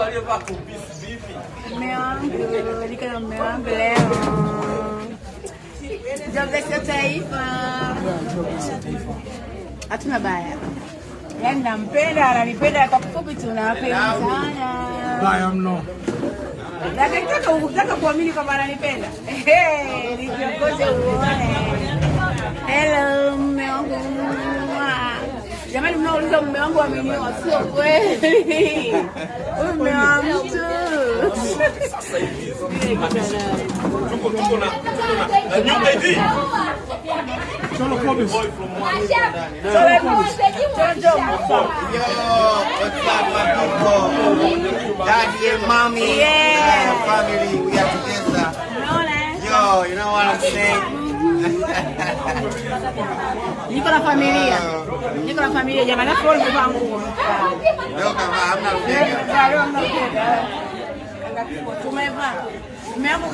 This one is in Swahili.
Aliyevaa kupisi vipi? Mume wangu, niko na mume wangu leo. Jobless ya taifa. Hatuna baya. Yaani nampenda, ananipenda, kwa kifupi tunapendana. Baya mno. Nataka ukitaka kuamini kwamba ananipenda. Ehe, ni kiongozi uone. Hello, mume wangu. Jamani, mnaouliza mume wangu amenioa, sio kweli. Huyu mume wa mtu. Sasa hivi tuko na nyumba hivi. Cholo Kobis. Boy from one. Chonjo. Yo, what's up, my people? Daddy and mommy, Yeah. family, we are together. Unaona, eh? Yo, you know what I'm saying? Niko na familia. Niko na familia jamani, afu wewe umevaa nguo. Leo kama hamna mgeni. Leo hamna mkeka. Tumevaa. Mume wangu.